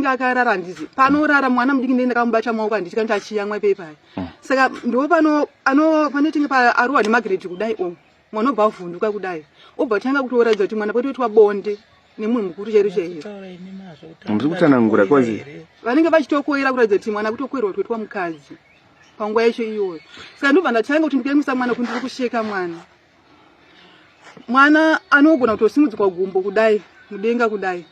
anenge akarara handizi panorara mwana mudiki ndee ndakamubata maoko handiti kanti achiyamwa ipei paya. Saka ndo pano ano panotinge arohwa nemagiredhi kudai o mwana obva avhunduka kudai, obva tanga kutoratidza kuti mwana patoitwa bonde nemunhu mukuru chairo chaiyo. Muri kutsanangura kozi vanenge vachitokoira kuratidza kuti mwana kutokoirwa kutoitwa mukadzi panguva yacho iyoyo. Saka ndobva ndatanga kuti ndikuyamwisa mwana kuti ndiri kusheka mwana. Mwana anogona kutosimudzwa gumbo kudai mudenga kudai.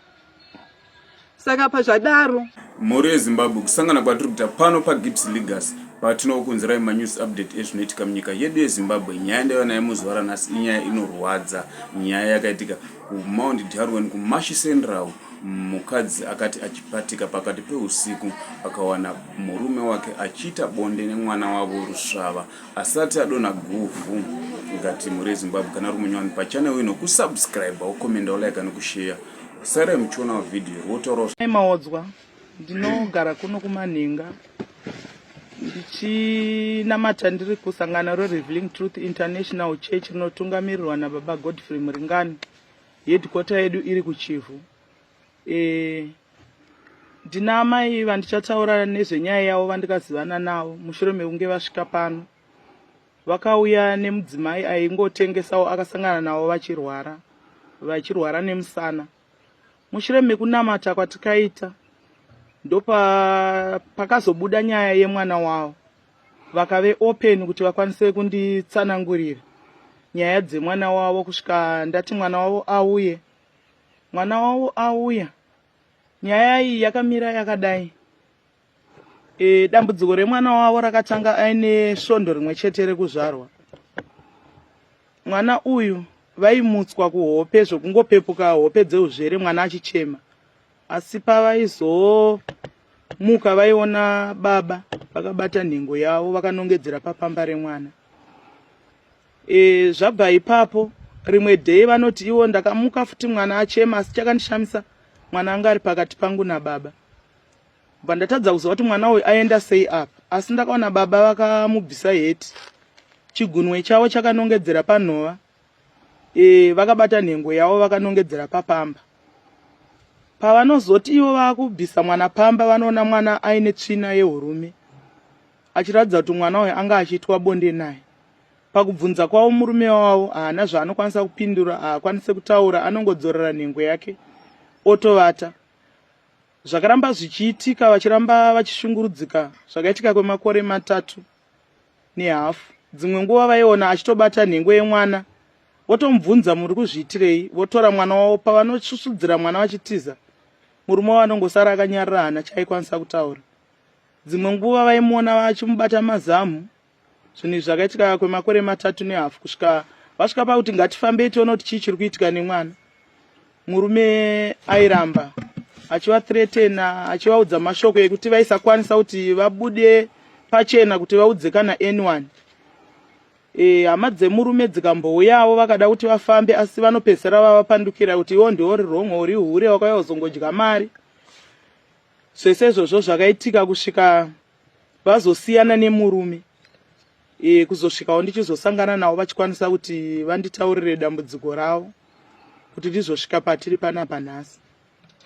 Saka pazvadaro, Mhuri yeZimbabwe, kusangana kwatiri kuita pano paGibbs Legacy patinokunzirai manews update ezvinoitika munyika yedu yeZimbabwe. Nyaya ndaiva nayo muzuva ranhasi inyaya inorwadza, nyaya yakaitika kuMount Darwin kuMashi Central. Mukadzi akati achipatika pakati peusiku akawana murume wake achiita bonde nemwana wavo rusvava asati adonha guvhu. Ngati mhuri yeZimbabwe, kana uri munyowani pachannel ino, kusubscribe, wokomenda, wolike nekushare. Sarai muchionawo vhidhiyo wotaurawo. Maodzwa, ndinogara kuno kuManhinga, ndichinamata ndiri kusangano reRevealing Truth International Church rinotungamirirwa nababa Godfrey Muringani. Headquarter yedu iri kuChivhu. Ndina amai vandichataura nezvenyaya yavo vandikazivana navo mushure mekunge vasvika pano. Vakauya nemudzimai aingotengesawo, akasangana navo vachirwara, vachirwara nemusana. Mushure mekunamata kwatikaita, ndopa pakazobuda nyaya yemwana wavo. Vakave open kuti vakwanise kunditsanangurira nyaya dzemwana wavo kusvika ndati mwana wavo auye. Mwana wavo auya, nyaya iyi yakamira yakadai. Dambudziko remwana wavo rakatanga aine svondo rimwe chete rekuzvarwa. Mwana uyu vaimutswa kuhope zvokungopepuka hope dzeuzvere mwana achichema, asi pavaizomuka vaiona baba vakabata nhengo yavo vakanongedzera papamba remwana. Zvabva ipapo, rimwe day vanoti ivo ndakamuka futi mwana achema, asi chakandishamisa mwana anga ari pakati pangu nababa. Bva ndatadza kuziva kuti mwana uyu aenda sei apa, asi ndakaona baba vakamubvisa heti, chigunwe chavo chakanongedzera panhova, vakabata nhengo yavo vakanongedzera papamba. Pavanozoti ivo vakubvisa mwana pamba, vanoona mwana aine tsvina yehurume, achiratidza kuti mwana uyu anga achiitwa bonde naye. Pakubvunza kwavo murume wavo, haana zvaanokwanisa kupindura, haakwanisi kutaura, anongodzorera nhengo yake otovata. Zvakaramba zvichiitika, vachiramba vachishungurudzika. Zvakaitika kwemakore 3.5. Dzimwe nguva vaiona achitobata nhengo yemwana, votomubvunza, "Muri kuzviitirei?" Votora mwana wavo. Pavanosvusvudzira mwana vachitiza, murume wavo anongosara akanyarara, hana chaaikwanisa kutaura. Dzimwe nguva vaimuona vachimubata mazamu. Zvinhu izvi zvakaitika kwemakore 3.5 kusvika vasvika pakuti ngatifambei tione kuti chii chiri kuitika nemwana. Murume airamba achivathreatena, achivaudza mashoko ekuti vaisakwanisa kuti vabude pachena kuti vaudze kana anyone. Hama dzemurume dzikambouyawo vakada kuti vafambe, asi vanopedzisira vavapandukira kuti iwo ndiwo uri wrong, uri hure, wakauya kuzongodya mari. Zvese izvozvo zvakaitika kusvika vazosiyana nemurume. Kuzosvikawo ndichizosangana navo vachikwanisa kuti vanditaurire dambudziko ravo kuti ndizosvika patiri panapa nhasi.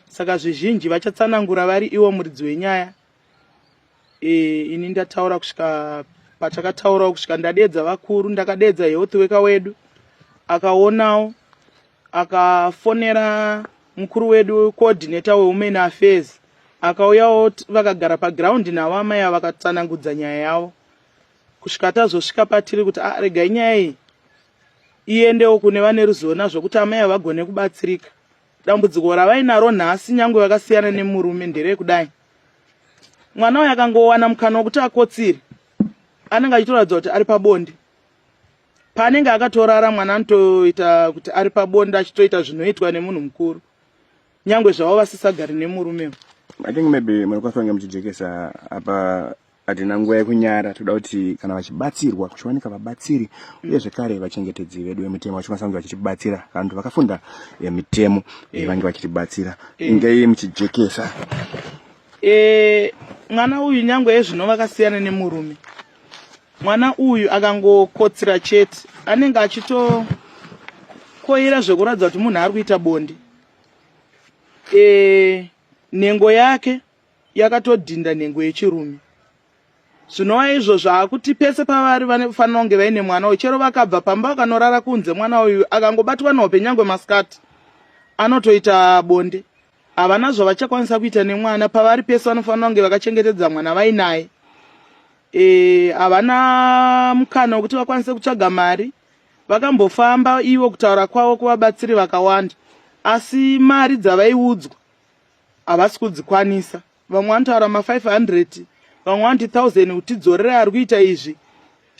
Saka zvizhinji vachatsanangura vari ivo muridzi wenyaya. Ini ndataura kusvika patakataurawo, kusvika ndadedza vakuru, ndakadedza health worker wedu, akaonawo, akafonera mukuru wedu, coordinator wewomen affairs, akauyawo, vakagara paground navo amai ava, vakatsanangudza nyaya yavo kusvika tazosvika patiri kuti, ah, regai nyaya iyi iendewo kune vane ruzivo nazvo kuti amai ava vagone kubatsirika. Dambudziko ravainaro nhasi, nyange vakasiyana nemurume, nderekudai: mwana uyu akangowana mukana wekuti akotsire, anenge achitoratidza kuti ari pabonde. Paanenge akatorara, mwana anotoita kuti ari pabonde, achitoita zvinoitwa nemunhu mukuru, nyange zvavo vasisagari nemurume. I think maybe munokwanisa kunge muchijekesa apa. Hatina nguva yekunyara, toda kuti kana vachibatsirwa kuchiwanika vabatsiri uye zvekare vachengetedzi vedu vemitemo vachikwanisa kunge vachitibatsira, vanhu vakafunda mitemo vange vachitibatsira. Ingei muchijekesa. Mwana uyu, nyange ezvino vakasiyana nemurume, mwana uyu akangokotsira chete anenge achitokoira zvekuratidza kuti munhu ari kuita bonde. Nhengo yake yakatodhinda nhengo yechirume zvinova izvo zvaakuti pese pavari vanofanira kunge vaine mwana uyu chero vakabva pamba vakanorara kunze mwana uyu akangobatwa nehope nyangwe masikati anotoita bonde havana zvavachakwanisa kuita nemwana pavari pese vanofanira kunge vakachengetedza mwana vainaye e, havana mukana wekuti vakwanise kutsvaga mari vakambofamba ivo kutaura kwavo kuvabatsiri vakawanda asi mari dzavaiudzwa havasi kudzikwanisa vamwe vanotaura ma500 vamwe vanoti 1000 kuti tidzorere ari kuita izvi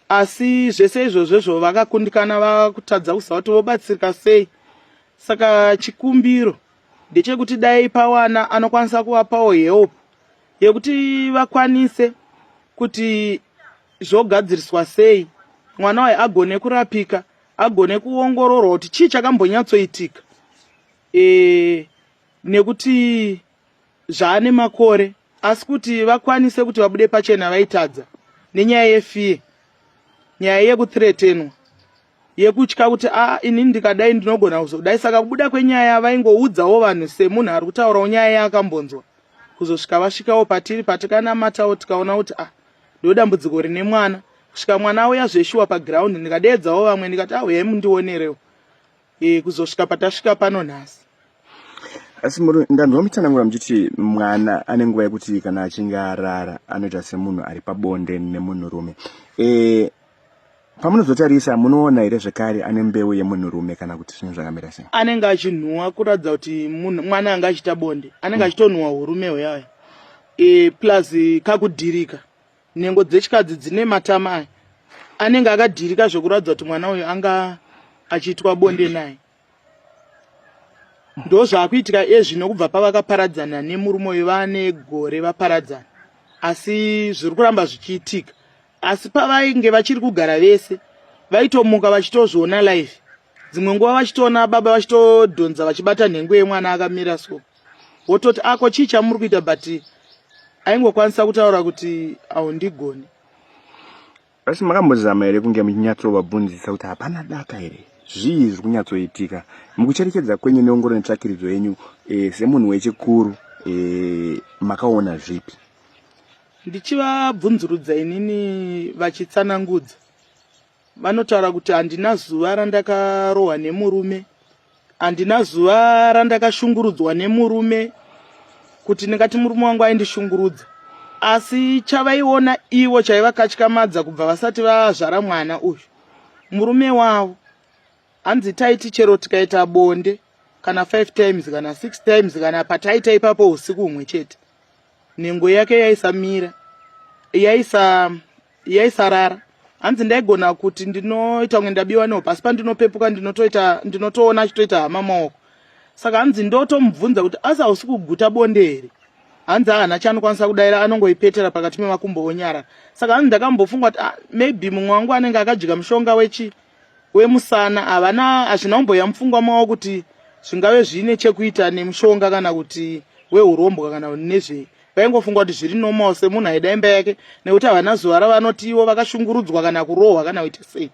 asi zvese izvozvo izvo vakakundikana vakutadza kuziva kuti vobatsirika sei saka chikumbiro ndechekuti dai pawana anokwanisa kuvapawo help yekuti vakwanise kuti zvogadziriswa sei mwana uyu agone kurapika agone kuongororwa kuti chii chakambonyatsoitika e, nekuti zvaane makore asi kuti vakwanise kuti vabude pachena vaitadza nenyaya yefiye nyaya yekuthreatenwa yekutya kuti a ah, ini ndikadai ndinogona kuzodai saka kubuda kwenyaya vaingoudzawo vanhu semunhu ari kutaurawo nyaya yaakambonzwa kuzosvika vasvikawo patiri patikanamatawo tikaona kuti a ah, ndodambudziko rine mwana kusvika mwana auya zveshuwa paground ndikadeedzawo vamwe ndikati ah uyai mundionerewo e, kuzosvika patasvika pano nhasi asi ndanzwa muchitsanangura muchiti mwana ane nguva yekuti kana achinge arara anoita semunhu ari pabonde nemunhurume e, pamunozotarisa munoona here zvekare ane mbeu yemunhurume kana kuti zvinhu zvakamira sei anenge achinhuwa kuratidza kuti mwana anga achiita bonde anenge mm. achitonhuwa urume hweaya e, plus kakudhirika nhengo dzechikadzi dzine matama aya anenge akadhirika zvekuratidza kuti mwana uyu anga achiitwa bonde naye ndozvaakuitika ezvino kubva pavakaparadzana nemurume uyu vane gore vaparadzana asi zviri kuramba zvichiitika asi pavainge vachiri kugara vese vaitomuka vachitozviona live dzimwe nguva vachitoona baba vachitodhonza vachibata nhengo yemwana akamira so wototi ako chii chamuri kuita but aingokwanisa kutaura kuti haundigoni asi makambozama here kunge muchinyatsovabvunzisa kuti hapana daka here zvii zviri kunyatsoitika mukucherechedza kwenyu neongoro netsvakiridzo yenyu e, semunhu wechikuru e, makaona zvipi ndichivabvunzurudza inini vachitsanangudza vanotaura kuti handina zuva randakarohwa nemurume handina zuva randakashungurudzwa nemurume kuti ndingati murume wangu aindishungurudza asi chavaiona ivo chaivakatyamadza kubva vasati vazvara mwana uyu murume wavo hanzi taiti chero tikaita bonde kana 5 times kana 6 times kana pataita ipapo usiku humwe chete nhengo yake yaisamira yaisa yaisarara hanzi ndaigona kuti ndinoita kunge ndabiwa nehope asi pandinopepuka ndinotoita ndinotoona achitoita hama maoko saka hanzi ndotomubvunza kuti asi hausi kuguta bonde here hanzi haana chaanokwanisa kudaira anongoipetera pakati pemakumbo onyarara saka hanzi ndakambofunga kuti ah, maybe mumwe wangu anenge akadya mushonga wechi wemusana havana hazvina kumboya mupfungwa mavo kuti zvingave zviine chekuita nemushonga kana kuti wehurombwa kana nezvei vaingofunga kuti zviri normal semunhu aida imba yake nekuti havana zuva ravanoti ivo vakashungurudzwa kana kurohwa kana kuita sei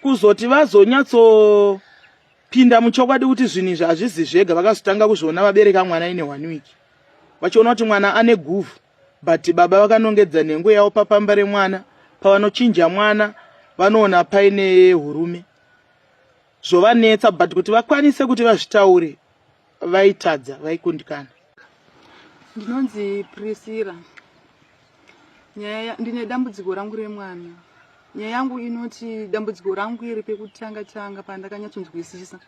kuzoti vazonyatsopinda muchokwadi kuti zvinhu izvi hazvizi zvega vakazotanga kuzviona vabereka mwana ine one week vachiona kuti mwana ane guvhu but baba vakanongedza nhengo yavo papamba remwana pavanochinja mwana vanoona paine hurume zvovanetsa but kuti vakwanise kuti vazvitaure vaitadza vaikundikana ndinonzi priscilla nyaya ndine dambudziko rangu remwana nyaya yangu inoti dambudziko rangu iri pekutanga tanga pandakanyatsonzwisisa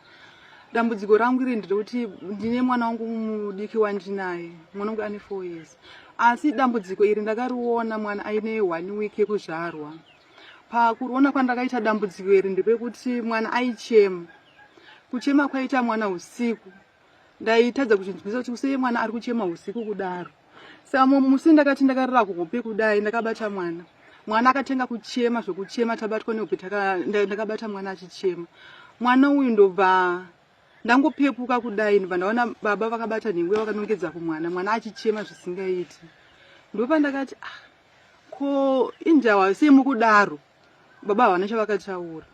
dambudziko rangu iri nderekuti ndine mwana wangu mudiki wandinaye mwana wangu ane four years asi dambudziko iri ndakariona mwana aine one week yekuzvarwa pakuriona kwandakaita dambudziko iri ndepekuti mwana aichema kuchema kwaita mwana usiku ndaitadza kuzvinzwisa kuti kusei mwana ari kuchema usiku kudaro saka musi ndakati ndakarara kuhope kudai ndakabata mwana mwana akatenga kuchema zvekuchema tabatwa nehope ndakabata mwana achichema mwana uyu ndobva ndangopepuka kudai ndobva ndaona baba vakabata nhengo yavakanongedza kumwana mwana achichema zvisingaiti ndopandakati ah, ko injawa sei mukudaro baba havana chavakataura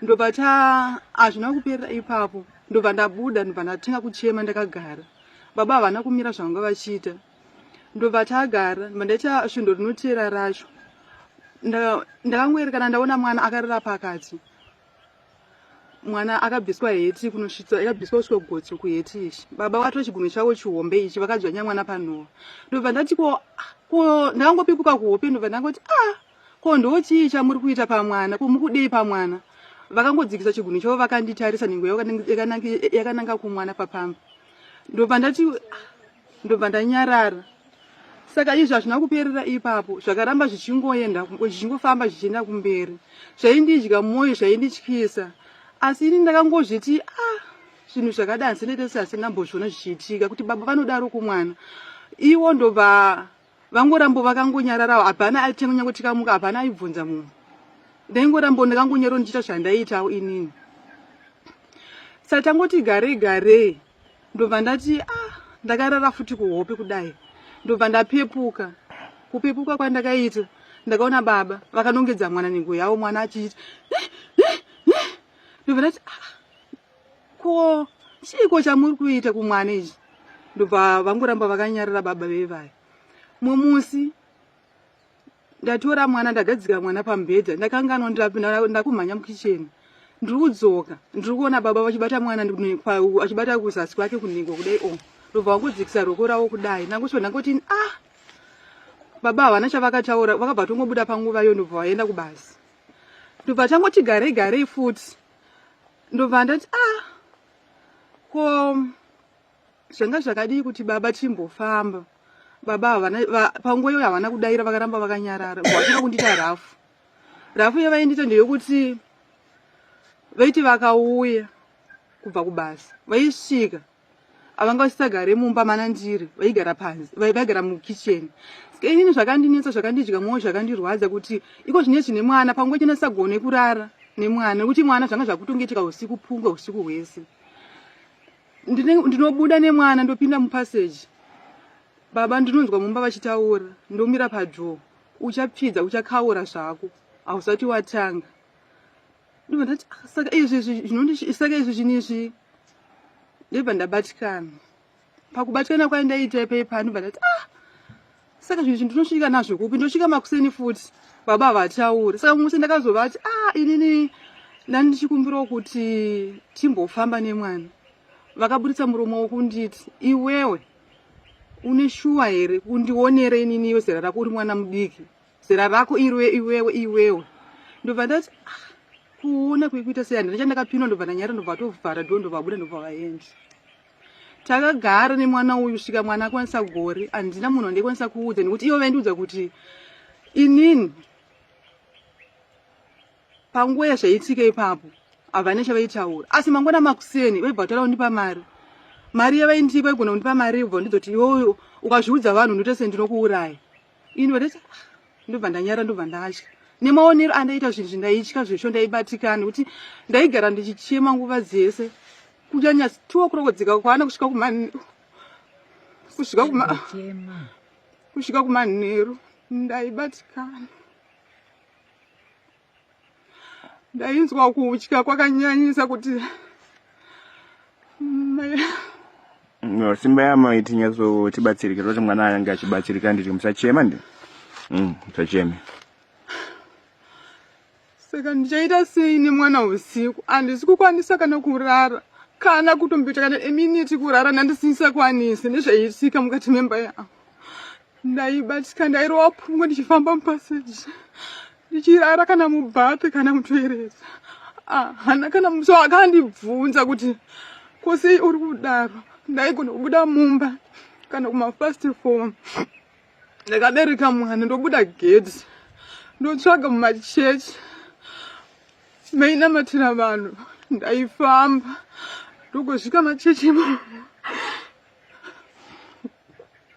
ndobva ta hazvina kuperera ipapo ndobva ndabuda ndobva ndatenga kuchema ndakagara Baba havana kumira zvavanga vachiita. Ndobva tagara, ndobva ndaita svondo rinoteera racho. Ndakangoerekana ndaona mwana akarara pakati. Mwana akabviswa heti kunosvitsa, akabviswa kusvika kugotsi kuheti ichi. Baba vatora chigunwe chavo chihombe ichi vakadzvanya mwana panhoo. Ndobva ndati ko ko ndakangopepuka kuhope ndobva ndangoti ah ko ndochii chamuri kuita pamwana ko mukudei pamwana vakangodzikisa chigunwe chavo vakanditarisa nhengo yavo yakananga kumwana papamba ndobva ndati ndobva ndanyarara saka izvi hazvina kuperera ipapo zvakaramba zvichingoenda zvichingofamba zvichienda kumberi zvaindidya mwoyo zvaindityisa asi ini ndakangozviti ah zvinhu zvakadai handisinoita se asi ndambozviona zvichiitika kuti baba vanodaro kumwana iwo ndobva vangorambo vakangonyararawo hapana aitenga nyange tikamuka hapana aibvunza mumwe ndaingorambo ndakangonyaro ndichiita zvandaiitawo inini sa tangoti garei garei ndobva ndati ah ndakarara futi kuhope kudai ndobva ndapepuka kupepuka kwandakaita ndakaona baba vakanongedza mwana nhengo yavo mwana achiita ndobva ndati ah, ko chiiko chamuri kuita kumwana ichi ndobva vangoramba vakanyarara baba vevaya mumwe musi ndatora mwana ndagadzika mwana pamubhedha ndakanganwa ndakumhanya mukicheni ndiri kudzoka ndiri kuona baba vachibata mwana achibata kuzasi kwake kunhengo kudai o ndobva vangodzikisa roko ravo kudai ndangosvika ndangoti ah baba havana chavakataura vakabva tongobuda panguva iyo ndobva vaenda kubasa ndobva tangoti garei garei futi ndobva ndati ah ko zvanga zvakadii kuti baba timbofamba baba havana panguva iyoyo havana kudaira vakaramba vakanyarara vachida kundiita rafu rafu yavaindiita ndeyokuti vaiti vakauya kubva kubasa vaisvika avanga vasisagare mumba mana ndiri vaigara panze vaigara mukicheni saka inini zvakandinetsa zvakandidya mwoyo zvakandirwadza kuti iko zvine zvine mwana panguva chena sagone kurara nemwana nekuti mwana zvanga zvakutongetika usiku pungwe usiku hwese ndinobuda nemwana ndopinda mupassage baba ndinonzwa mumba vachitaura ndomira padhoo uchapfidza uchakaura zvako hausati watanga ndobva ndati ah, saka izvi zvinondisaka izvi zvinhu izvi ndobva ndabatikana pakubatikana kwaindaita ipaipa ndobva ndati ah saka zvinhu izvi ndinosvika nazvo kupi ndosvika makuseni futi baba havatauri saka mumwe musi ndakazovati ah inini ndandichikumbirawo kuti timbofamba nemwana vakaburitsa muromo wokunditi iwewe une shuwa here kundionere inini iwe zera rako uri mwana mudiki zera rako irwe iwewe iwewe ndobva ndati ah, kuona kwekuita sei handina chandakapinwa ndobva ndanyara ndobva tovhara dho ndobva abuda ndobva vaenda takagara nemwana uyu svika mwana akwanisa gore handina munhu wandaikwanisa kuudza nekuti ivo vaindiudza kuti inini panguva yazvaiitika ipapo havana chavaitaura asi mangwana makuseni vaibva vataura kundipa mari mari yavaindipa igona kundipa mari ibva ndizoti iwoyo ukazviudza vanhu unoita sendinokuuraya ini vatati ah, ndobva ndanyara ndobva ndatya nemaonero andaita zvinhu zvindaitya zvesho ndaibatikana nekuti ndaigara ndichichema nguva dzese kunyanya two o'clock dzika kwana kusvika kuma kusvika kuma kusvika kumanheru ndaibatikana ndainzwa kutya kwakanyanyisa kuti No, simba yamai tinyatsotibatsirike toti mwana ange achibatsirika nditi musachema ndi mm, musacheme saka ndichaita sei nemwana usiku handisi kukwanisa kana kurara kana kutomboita kana eminiti kurara ndandisisakwanisi nezvaiitika mukati memba yangu Ndaibatika ndairova pungwe ndichifamba mupaseji ndichirara kana mubath kana mutoilet. Ah, hana kana musi akandibvunza kuti ko sei uri kudaro. Ndaigona kubuda mumba kana kumafast form. Ndakabereka mwana ndobuda gedhi ndotsvaga mumachechi mainamatira vanhu ndaifamba ndogosvika machechi imomo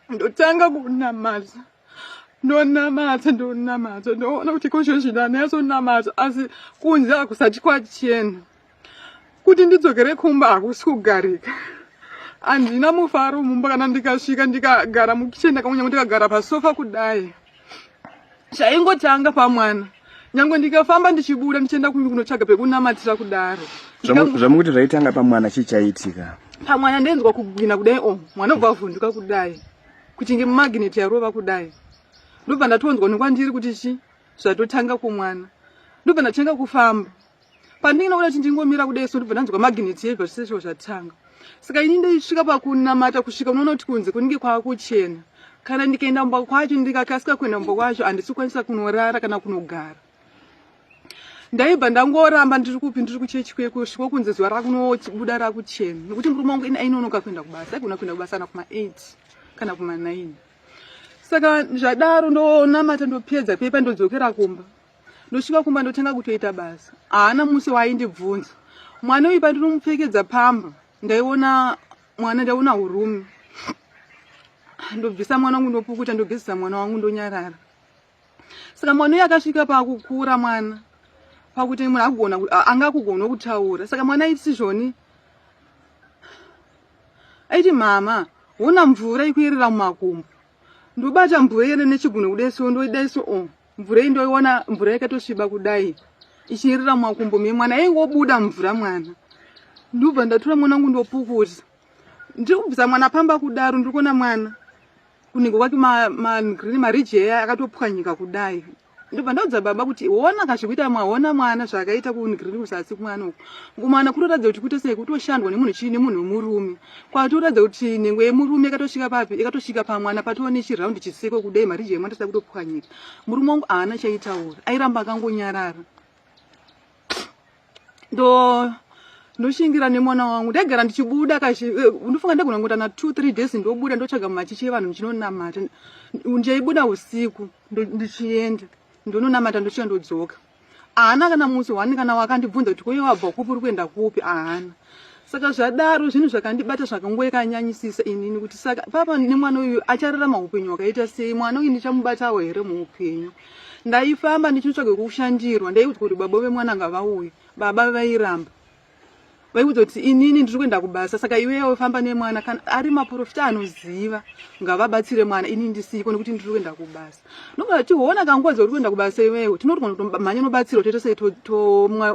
ndotanga kunamata ndonamata ndonamata ndoona kuti kozvo ndanyatsonamata asi kunze hakusati kwachena kuti ndidzokere kumba hakusi kugarika handina mufaro mumba kana ndikasvika ndikagara mukicheni ndakanyange ndikagara pasofa kudai Chaingotanga pamwana nyangwe ndikafamba ndichibuda ndichienda kunotsvaga pekunamatira kudaro. Zvamukuti zvaitanga pamwana chii chaiitika? Pamwana ndenzwa kugwina kudai o oh, mwana obva avhunduka kudai kuti ngemagnet yarova kudai. Ndobva ndatonzwa nekwandiri kuti chi zvatotanga kumwana. Ndobva ndatanga kufamba. Pandinge ndakuda kuti ndingomira kudai so ndobva ndanzwa magnet yebva zvese zvatanga. Saka ini ndaisvika pakunamata kusvika unoona kuti kunze kunenge kwakuchena. Kana ndikaenda mumba kwacho ndikakasika kuenda mumba kwacho handisi kukwanisa kunorara kana kunogara. Ndaibva ndangoramba ndiri kupi ndiri kuchechi kweko sviko kunze zuva rakunobuda rakuchena nekuti murume wangu ini ainonoka kuenda kubasa aigona kuenda kubasa kana kuma 8 kana kuma 9. Saka zvadaro ndonamata ndopedza pepa ndodzokera kumba. Ndosvika kumba ndotanga kutoita basa. Haana musi waaindibvunza. Mwana uyu pandinomupfekedza pamba ndaiona mwana ndaiona urume. Ndobvisa mwana wangu ndopukuta ndogezesa mwana wangu ndonyarara. Saka mwana uyu akasvika pakukura mwana pakuti munhu akugona anga akugona kutaura. Saka mwana aiti zvoni aiti mama hona mvura ikuyerera mumakumbo. Ndobata mvura iyene nechigunwe kudai so ndoidai so oh. Mvura iyi ndoiona mvura yakatosviba kudai ichiyerera mumakumbo memwana yaingobuda mvura mwana. Ndobva ndatora mwana wangu ndopukuta. Ndiri kubvisa mwana pamba kudaro ndiri kuona mwana kunenge kwake magreen mariji eya akatopwanyika kudai. Ndobva ndaudza baba kuti hona kazvikuita mwaona mwana zvakaita kugreen kuzasi kumwana uku. Kumwana kutoratidza kuti kuita sei kutoshandwa nemunhu chii nemunhu wemurume. Kwatoratidza kuti nhengo yemurume yakatosvika papi yakatosvika pamwana patova nechiraundi chiseko kudai mariji emwana asina kutopwanyika. Murume wangu haana chaitaura airamba akangonyarara. Ndo ndoshingira nemwana wangu ndaigara ndichibuda kashi eh, ndofunga ndagona kungoita na 2 3 days ndobuda ndotsvaga mumachechi evanhu ndichinonamata ndaibuda usiku ndichienda ndononamata ndosvika ndodzoka haana kana musi one kana wakandibvunza kuti koiwe wabva kupi uri kuenda kupi haana saka zvadaro zvinhu zvakandibata zvakangoekanyanyisisa inini kuti saka papa nemwana uyu achararama upenyu hwakaita sei mwana uyu ndichamubatawo here muupenyu ndaifamba ndichinotsvaga kushandirwa ndaiudzwa kuti baba vemwana ngavauye baba vairamba vaiudza kuti inini ndiri kuenda kubasa saka iwewe famba nemwana kana ari maprofita anoziva ngavabatsire mwana ini ndisiko nekuti ndiri kuenda kubasa nobva tiona kanguva dzauri kuenda kubasa iwewe tinogona kutomhanya nobatsirwa toita sei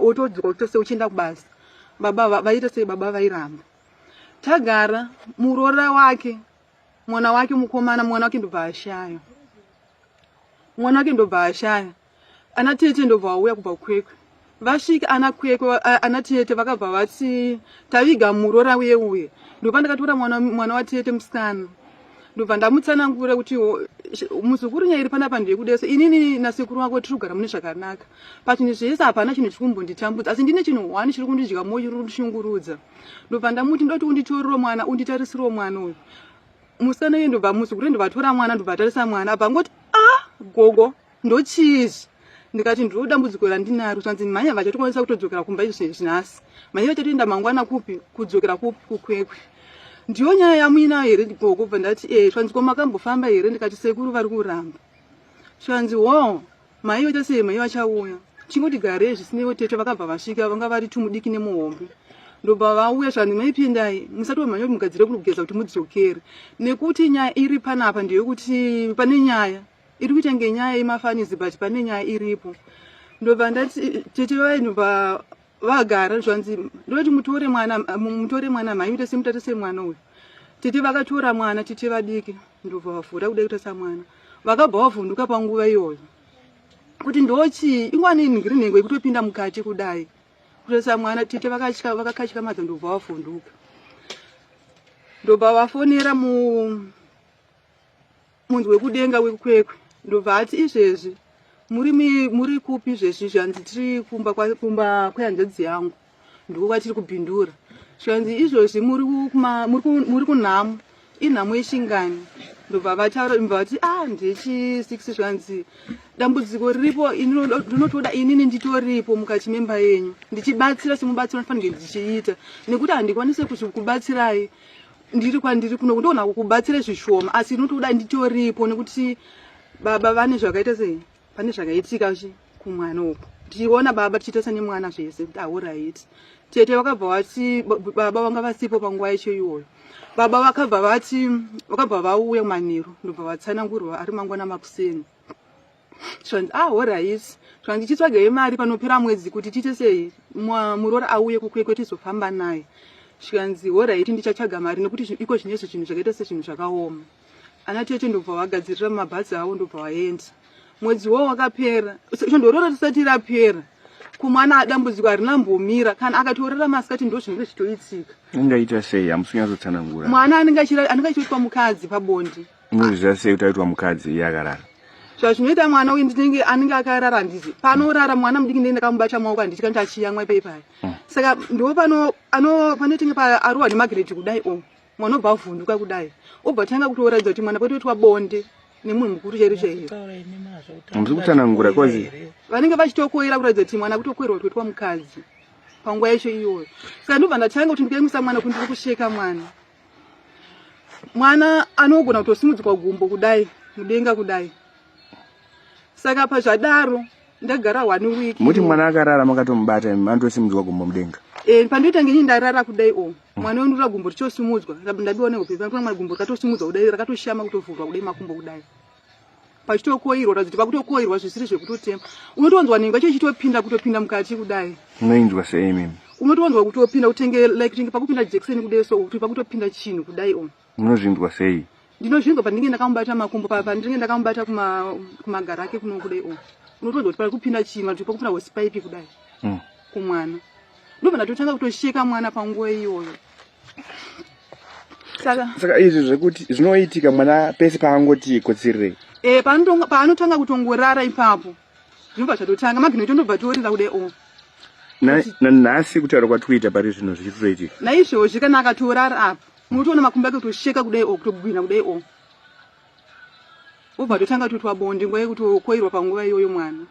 otodzoka toita sei uchienda kubasa baba vaita sei baba vairamba tagara muroora wake mwana wake mukomana mwana wake ndobva ashaya mwana wake ndobva ashaya Ana tete ndobva vauya kubva kukwekwe. Vasvika ana kwekwe ana tete vakabva vati taviga muroora uye uye. Ndobva ndakatora mwana mwana watete musikana. Ndobva ndamutsanangura kuti muzukuru nyaya iri panapa ndeyekudesa inini nasekuru wako tiri kugara mune zvakanaka. Pachinhu zvese hapana chinhu chiri kumbonditambudza asi ndine chinhu one chiri kundidya moyo chiri kundishungurudza. Ndobva ndamuti ndoti unditorere mwana unditarisire mwana uyu. Musikana uye ndobva muzukuru ndobva atora mwana ndobva atarisa mwana abva angoti ah gogo ndochii izvi ndikati ndiro dambudziko randinaro zvanzi mhanya vachatokwanisa kutodzokera kumba izvezvi nhasi mhanya vachatoenda mangwana kupi kudzokera kupi kukwekwe ndiyo nyaya yamuinayo here gogo bva ndati e zvanzi ko makambofamba here ndikati sekuru vari kuramba zvanzi wo mai vaita sei mai vachauya chingoti garei zvisineiwo tete vakabva vasvika vanga vari tumudiki nemuhombe ndobva vauya zvanzi maipindai musati wamhanya kuti mugadzire kugeza kuti mudzokere nekuti nyaya iri panapa ndeyekuti pane nyaya iri kuita ngenyaya yemafanizi but pane nyaya iripo ndobva ndati tete vaye ndobva vagara zvanzi ndoti mutore mwana mutore mwana mhai muite semutate semwana uyu tete vakatora mwana tete vadiki ndobva vavhura kuda kuita samwana vakabva vavhunduka panguva iyoyo kuti ndochii ingwani inhingiri nhengo yekutopinda mukati kudai kutarisa mwana tete vakatya vakakatyamadza ndobva vavhunduka ndobva vafonera mu munzi wekudenga wekukwekwe ndobva ati izvezvi muri muri kupi izvezvi zvanzi tiri kumba kumba kwehanzvadzi yangu ndiko kwatiri kubhindura zvanzi izvozvi muri muri kunhamo inhamo yechingani ndobva vataura ndobva vati ah ndechi six zvanzi dambudziko riripo ndinotoda inini nditoripo mukati memba yenyu ndichibatsira semubatsiro ndifanirwe ndichiita nekuti handikwanise kubatsirai ndiri kwandiri kuno ndogona kukubatsira zvishoma asi inotoda nditoripo nekuti baba vane zvakaita sei pane zvakaitika chi kumwana uku tichiona baba tichitarisa nemwana zvese kuti aorit tete vakabva vati baba vanga vasipo panguva yacho iyoyo baba vakabva vati vakabva vauya manheru ndobva vatsanangurwa ari mangwana makuseni zvanzi ah horaiti zvanzi chitsvagai mari panopera mwedzi kuti tiite sei muroora auye kukwekwe tizofamba naye. Zvikanzi horaiti ndichatsvaga mari nekuti iko zvinezvi zvinhu zvakaita sezvinhu zvakaoma. Ana tete ndobva vagadzirira mabhazi avo ndobva vaenda. Mwedzi wo wakapera, svondo roro risati rapera, kumwana dambudziko harina mbomira kana akatorara masikati ndo zvinenge zvichitoitika. Ungaita sei? Hamusi kunyatsotsanangura. Mwana anenge achiitwa mukadzi pabonde. Unozviziva sei kuti aitwa mukadzi iye akarara? Zvazvinoita mwana uyu ndinenge anenge akarara handiti panorara mwana mudiki ndenge ndakamubata maoko handiti kana achiyamwa ipei paya. Saka ndo pano ano panotinge pa arohwa nemagiredhi kudai o mwana obva avhunduka kudai obva atanga kutoratidza kuti mwana kwatoitwa bonde nemunhu mukuru chairo chairo. Hamusi kutsanangura kozi vanenge vachitokoira kuratidza kuti mwana kutokoirwa kutoitwa mukadzi panguva yacho iyoyo. Saka ndobva ndatanga kuti ndikuyamwisa mwana kuti ndiri kusheka mwana. Mwana anogona kutosimudzwa gumbo kudai mudenga kudai. Saka pazvadaro ndagara one week. Muti mwana akarara makatomubata anotosimudzwa gumbo mudenga. Eh, pandoita ngenyi ndarara kudai o mwana wendura gumbo richosimudzwa ndabiwa nehope pandoona mwana gumbo rikatosimudzwa kudai rakatoshama kutovhurwa kudai makumbo kudai pachitokoirwa ratidza kuti pakutokoirwa zvisiri zvekutotema unotonzwa nhengo yacho ichitopinda kutopinda mukati kudai. Unoinzwa sei imimi? Unotonzwa kutopinda kutenge like kutenge pakupinda jekiseni kudai so kuti pakutopinda chinhu kudai o. Unozvinzwa sei? Ndinozvinzwa pandinenge ndakamubata makumbo pa pandinenge ndakamubata kuma kumagara ake kuno kudai o. Unotonzwa kuti pari kupinda chinhu kuti pakupinda hosipaipi kudai. Kumwana. Ndobva ndatotanga kutosheka mwana panguva iyoyo. Saka saka izvi zvekuti zvinoitika mwana pese paangoti kotsirirei. Eh, paanotanga kutongorara ipapo zvinobva zvatotanga maginoito ndobva torira kudai o. Nanhasi kutaura kwatikuita pari zvino zvichitoitika. Naizvozvi kana akatorara apa unotoona makumbo ake kutosheka kudai o kutogwina kudai o. Obva atotanga kutoitwa bonde nguva yekutokoirwa panguva iyoyo mwana.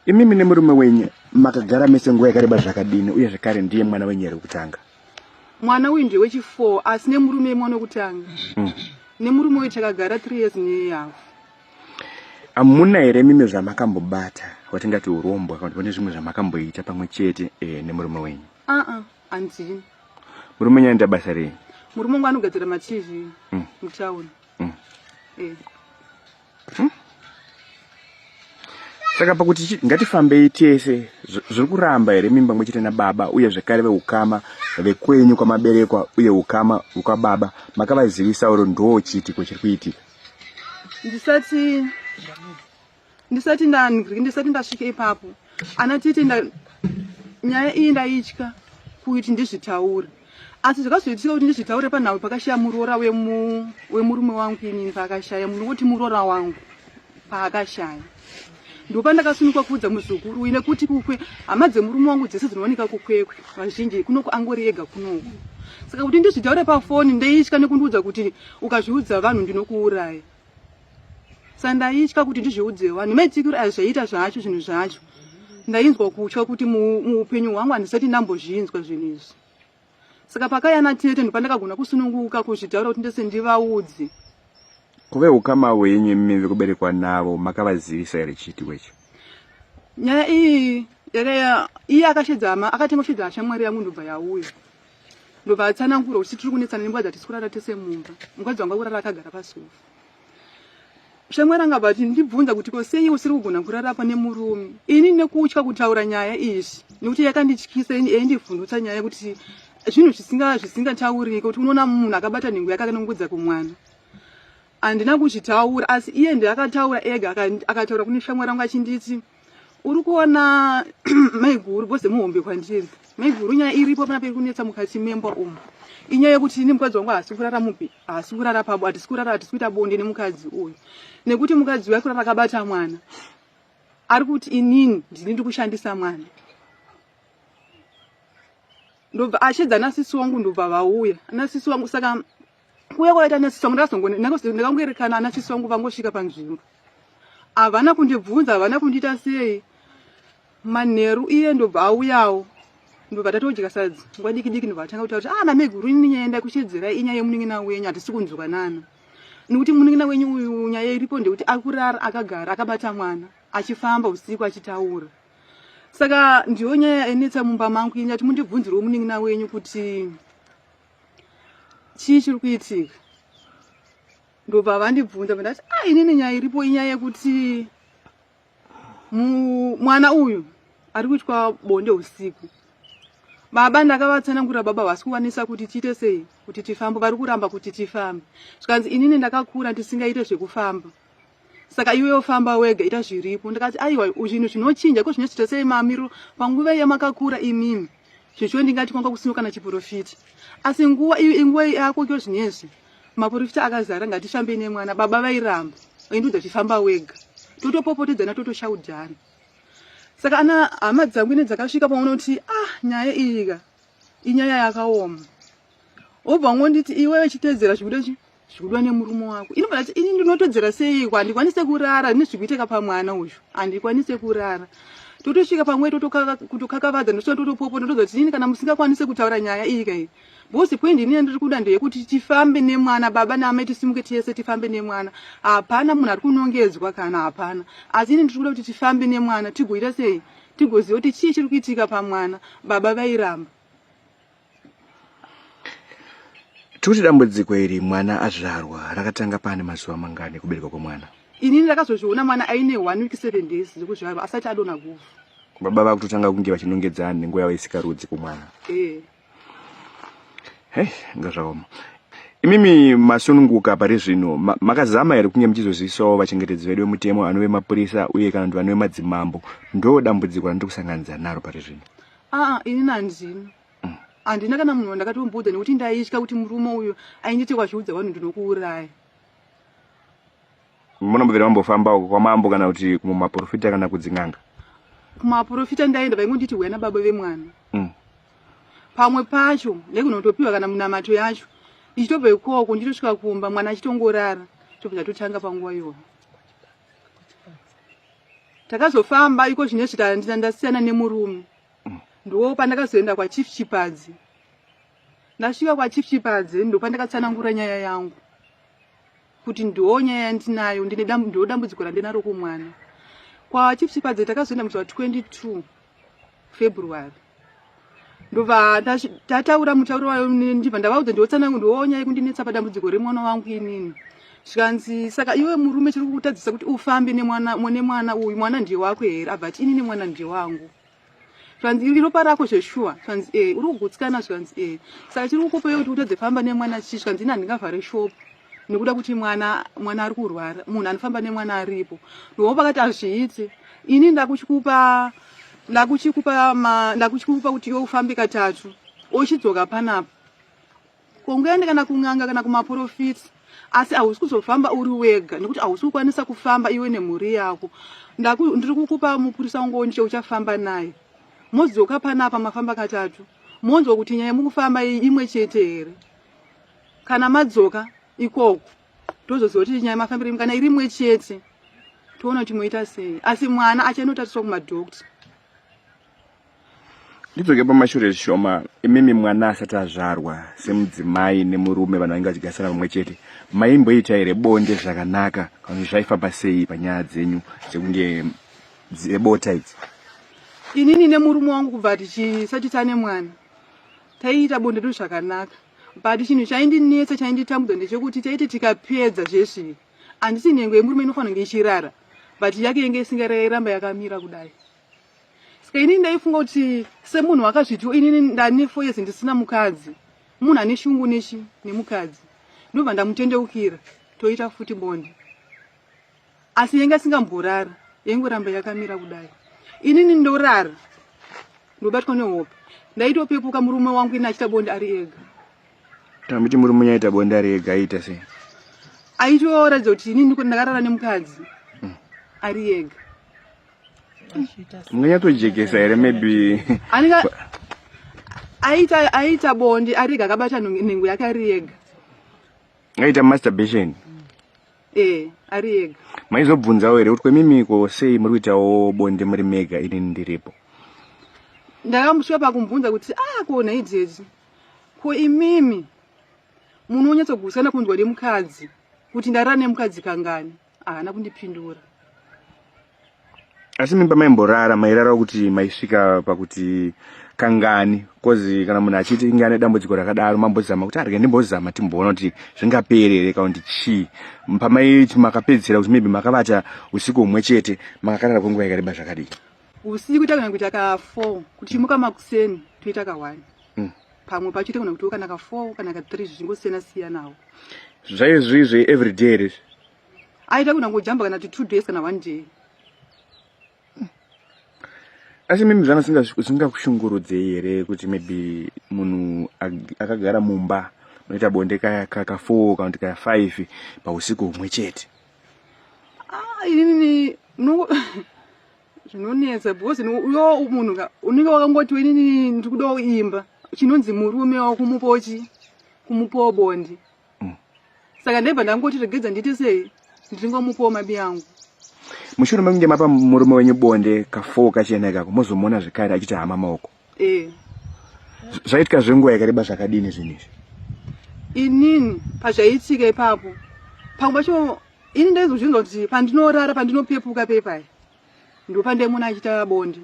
Imimi nemurume wenyu makagara mese nguva yakareba zvakadini uye zvekare ndiye mwana wenyu here wekutanga? Mwana uyu ndiye wechi4 asi nemurume mwana wekutanga. Nemurume uyu takagara 3 years nehafu. Hamuna here mimi zvamakambobata watingati urombwa kana kuti pane zvimwe zvamakamboita pamwe chete eh, nemurume wenyu? Uh-uh, handina. Murume wenyu anoita basa rei? Murume wangu anogadzira maTV mutown. Eh. Saka pakuti ngatifambei tese zviri kuramba here mimba mwe chete nababa uye zvekare veukama vekwenyu kwamaberekwa uye ukama hwekwababa makavazivisa uro ndo chiitiko chiri kuitika? Ndisati ndisati ndisati ndasvika ipapo ana tete nyaya iyi ndaitya kuti ndizvitaure asi zvakazoitika kuti ndizvitaure panhau pakashaya muroora wemurume wangu inini paakashaya munongoti muroora wangu paakashaya ndopandakasunikwa kuudza muzukuru uyu nekuti kukwe hama dzemurume wangu dzese dzinowanika kukwekwe vazhinji kunoku angori ega kunoku saka kuti ndizvitaure pafoni ndaitya nekundiudza kuti ukazviudza vanhu ndinokuuraya Saka ndaitya kuti ndizviudze vanhu maitikiro azvaiita zvacho zvinhu zvacho ndainzwa kutya kuti muupenyu hwangu handisati ndambozvinzwa zvinhu izvi saka pakaya natete ndopandakagona kusununguka kuzvitaura kuti ndese ndivaudze. Kuve ukama hwenyu imi vekuberekwa navo makavazivisa here chiitiko ichi? Nyaya iyi yakaya iye akashedza hama akatenga kushedza shamwari yangu ndobva yauya ndobva atsanangura kuti tiri kunetsana nembwa dzatisi kurara tese mumba mukadzi wangu akurara akagara pasofa Shamwari anga bati ndibvunza kuti ko sei usiri kugona kurara pane murume ini nekutya kutaura nyaya izvi nekuti yakandityisa ini yaindivhundutsa nyaya yekuti zvinhu zvisinga zvisingatauriki kuti unoona munhu akabata nhengo yake akanongudza kumwana handina kuzvitaura asi iye ndiye akataura ega akataura kune shamwari yangu achinditi uri kuona maiguru bose muhombe kwandiri maiguru nyaya iripo pana peri kunetsa mukati memba umu inyaya yekuti ini mukadzi wangu haasi kurara mupi haasi kurara pabo hatisi kurara hatisi kuita bonde nemukadzi uyu nekuti mukadzi uyu ari kurara akabata mwana ari kuti inini ndini ndiri kushandisa mwana ndobva ashedza nasisi wangu ndobva vauya nasisi wangu saka kuuya kwaita nasisi wangu ndakangoerekana anasisi wangu vangosvika panzvimbo havana kundibvunza havana kundiita sei manheru iye ndobva auyawo ndobva tatodya sadza nguva diki diki ndobva atanga kutaura kuti ah nameguru ini nyaya ndakushedzerai inyaya yemunin'ina wenyu hatisi kunzwanana nekuti munin'ina wenyu uyu nyaya iripo ndekuti akurara akagara akabata mwana achifamba usiku achitaura saka ndiyo nyaya yainetsa mumba mangu ini ati mundibvunzirewo munin'ina wenyu kuti chii chiri kuitika ndobva vandibvunza ndati ah inini nyaya iripo inyaya yekuti mwana uyu ari kuitwa bonde usiku. Baba ndakavatsanangurira baba havasi kuwanisa kuti tiite sei kuti tifambe vari kuramba kuti tifambe. Zvikanzi inini ndakakura ndisingaite zvekufamba. Saka iwe wofamba wega ita zviripo. Ndikati aiwa zvinhu zvinochinja ko zvinochita sei mamiriro panguva yamakakura imimi. Zvecho ndingati kwanga kusina kana chiprofita. Asi nguva iyo inguva yako ko zvinezvi maprofita akazara ngatifambe nemwana baba vairamba. Vaindiudza kuti famba wega. Totopopotedzana totoshaudzana. Saka ana hama dzangu ine dzakasvika paunoti ah nyaya iyi ka inyaya yakaoma. Wobva wangonditi iwewe chitedzera zvikuda chi zvikudiwa nemurume wako. Ini ndati ini ndinotodzera seiko handikwanise kurara nezvikuitika pamwana uyu handikwanise kurara. Totosvika pamwe totokakavadza ndosvika totopopota ndozoti ini kana musingakwanise kutaura nyaya iyi ka iyi Because point ini yandiri kuda ndeyekuti tifambe nemwana baba naamai tisimuke tese tifambe nemwana. Hapana munhu ari kunongedzwa kana hapana. Asi ini ndiri kuda kuti tifambe nemwana tigoita sei? Tigoziva kuti chii chiri kuitika pamwana. Baba vairamba. Tikuti dambudziko iri mwana azvarwa rakatanga pane mazuva mangani ekuberekwa kwemwana? Inini ndakazozviona mwana aine one week seven days dzekuzvarwa asati adonha guvhu. Baba vakutotanga kunge vachinongedza nhengo yavo yesikarudzi kumwana. Eh. Hey, nga zvakaoma. Imimi masununguka pari zvino makazama here kunge muchizozivisawo vachengetedzi vedu vemutemo anove mapurisa uye kana kuti vanove madzimambo ndo dambudziko randiri kusanganidza naro pari zvino? Aa, inini handina. Handina kana munhu wandakatomboudza nekuti ndaitya kuti murume uyu ainditi kwazviudza vanhu ndinokuuraya. Munombobvira mambofamba uko kwamambo kana kuti kumaporofita kana kudzin'anga? Kumaporofita ndaenda vaingonditi huya nababa vemwana. Pamwe pacho ndaikunotopiwa kana munamato yacho ndichitobva ikoko ndichitosvika kumba mwana achitongorara tobva tatotanga panguva iyoyo. Takazofamba iko zvinezvi ndasiyana nemurume. Ndo pandakazoenda kwaChief Chipadzi. Ndasvika kwaChief Chipadzi ndopandakatsanangura nyaya yangu. Kuti ndo nyaya yandinayo ndine ndo dambudziko randinaro kumwana. KwaChief Chipadzi takazoenda musi wa 22 February. Ndobva tataura mutauro wayo ndibva ndavaudza ndotsanangu ndoonya yekundinetsa padambudziko remwana wangu inini. Zvikanzi saka iwe murume chiri kukutadzisa kuti ufambe nemwana nemwana uyu mwana ndiye wako here? Abva ati inini mwana ndiye wangu. Zvikanzi iri ropa rako zveshuwa. Zvikanzi eh uri kugutsikana zvikanzi eh saka chiri kukupa iwe kuti utadze famba nemwana chii? Zvikanzi ini handingavhare shop nekuda kuti mwana mwana ari kurwara munhu anofamba nemwana aripo. Ndobva pakati hazviiti ini ndakuchikupa ndakuchikupa ndakuchikupa kuti iwe ufambe katatu ochidzoka panapa. Kongoenda kana kun'anga kana kumaporofita asi hausi kuzofamba uri wega nekuti hausi kukwanisa kufamba iwe nemhuri yako. Ndiri kukupa mupurisa wangu uchafamba naye. Modzoka panapa mafamba katatu monzwa kuti nyaya yemukufamba iyi imwe chete here. Kana madzoka ikoko tozoziva kuti nyaya mafambiro kana iri imwe chete toona kuti moita sei asi mwana achanotariswa kumadhokta. Ndidzoke pamashure zvishoma, imimi mwana asati azvarwa semudzimai nemurume vanhu vanenge vachigarisana pamwe chete, maimboita here bonde zvakanaka kana kuti zvaifamba sei panyaya dzenyu dzekunge dzebota idzi? Inini nemurume wangu kubva tichisati tane mwana taiita bonde redu zvakanaka but chinhu chaindinetsa chainditambudza ndechekuti taiti tikapedza zvesvi handisi nhengo yemurume inofanira kunge ichirara but yake yenge isingaramba yakamira kudai. Saka inini ndaifunga kuti semunhu wakazvitiwo inini ndane 4 years ndisina mukadzi munhu ane shungu nechi nemukadzi ndobva ndamutendeukira toita futi bonde asi yanga isingamborara yaingoramba yakamira kudai inini ndorara ndobatwa nehope ndaitopepuka murume wangu ini achiita bonde ari ega. Tamuti murume unya aita bonde ari ega aiita sei? Aitoratidza kuti inini ndakarara nemukadzi ari ega. Munganyatsojekesa here maybe Anenge aita aita bonde ari ega akabata nhengo yake ari ega. Aita masturbation? Eh, ari ega. Maizobvunzawo here kuti kwemimi ko sei muri kuitawo bonde muri mega inini ndiripo? Ndakamusvika pakumubvunza kuti ah ko nhai dzedzi ko imimi munonyatsogutsikana kunzwa nemukadzi kuti ndarara nemukadzi kangani? Haana kundipindura. Asi mimba maimborara mairara kuti maisvika pakuti kangani kozi kana munhu achiti inge ane dambudziko rakadaro mambozama kuti arege ndimbozama timboona kuti zvingapere here kana kuti chii pamaiti makapedzisira kuti maybe makavata usiku humwe chete makakarara kwenguva yakareba zvakadii? Usiku tagona kuita ka 4 kuti chimuka makuseni toita ka 1. Pamwe pacho tagona kuita kana ka 4 kana ka 3 zvichingosiyana siyanawo. Zvaizvi zve every day here? Aita kuna ngojamba kana kuti 2 days kana 1 day. Asi mimi zvana zvingakushungurudzei here kuti maybe munhu akagara mumba unoita bonde kaya ka 4 kana kuti kaya 5 pausiku humwe chete? Ah, inini no zvinonetsa because uyo munhu ka unenge wakangoti inini ndiri kuda kuimba chinonzi murume wakumupawo chi kumupawo bonde. Saka ndaibva ndangoti regedza ndiite sei ndingomupawo mabi angu. Mushure mekunge mapa murume wenyu bonde ka4 kachena ikako mozomuona zvekare achiti hama maoko. Eh. Zvaitika zvenguva yakareba zvakadini zvinhu izvi? Inini pazvaiitika ipapo pamwe pacho ini ndaizozvinzwa kuti pandinorara pandinopepuka pepai ndopandaimuona achiita bonde.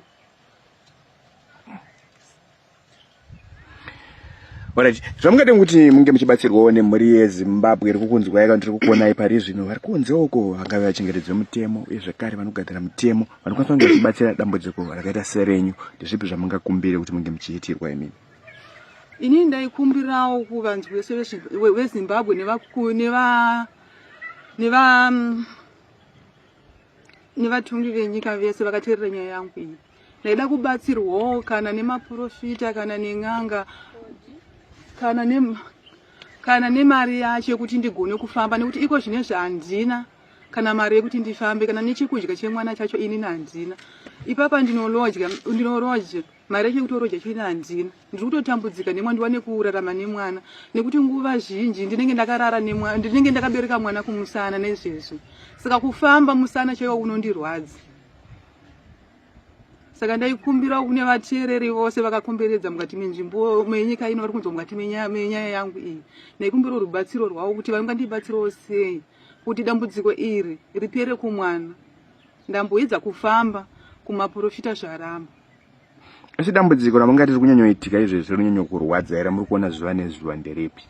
Alright, zvamungade kuti munge muchibatsirwawo nemhuri yeZimbabwe iri kukunzwai kana tiri kukuonai pari zvino vari kunze uko vangave vachengetedzi vemutemo uye zvekare vanogadzira mutemo vanokwanisa kunge vachibatsira dambudziko rakaita serenyu ndezvipi zvamungakumbire kuti munge muchiitirwa imimi? Inini ndaikumbirawo kuvanhu vese veZimbabwe nevatongi venyika vese vakateerera nyaya yangu iyi. Ndaida kubatsirwawo kana nemaprofita kana nen'anga kana ne kana nemari yacho yekuti ndigone kufamba nekuti iko zvinezvi handina kana mari yekuti ndifambe kana nechekudya chemwana chacho inini handina. Ipapa ndinolodya ndinoroja mari yacho yekutoroja cho ini handina. Ndiri kutotambudzika nemwana ndiwane kurarama nemwana nekuti nguva zhinji ndinenge ndakarara nemwana ndinenge ndakabereka mwana kumusana nezvezvi saka kufamba musana chaiwo unondirwadza. Saka ndaikumbira kune vateereri vose vakakomberedza mukati menzvimbo menyika ino vari kunzwa mukati menyaya yangu iyi ndaikumbira rubatsiro rwavo kuti vangandibatsirawo sei kuti dambudziko iri ripere kumwana. Ndamboedza kufamba kumaporofita zvaramba. Asi dambudziko ramungati riri kunyanyoitika izvezvi rinonyanya kurwadza here muri kuona zuva nezuva nderipi?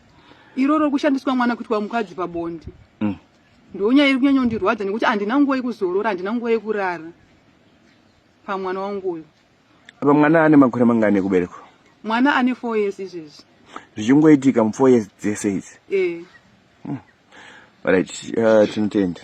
Iroro kushandiswa mwana kuitwa mukadzi pabonde. Ndonyaya iri kunyanyondirwadza nekuti handina nguva yekuzorora, handina nguva yekurara pamwana wangu uyu. Apa mwana ane makore mangani ekuberekwa? Mwana ane 4 years izvezvi. Zvichingoitika mu 4 years dzese idzi? Eh. Alright, tinotenda.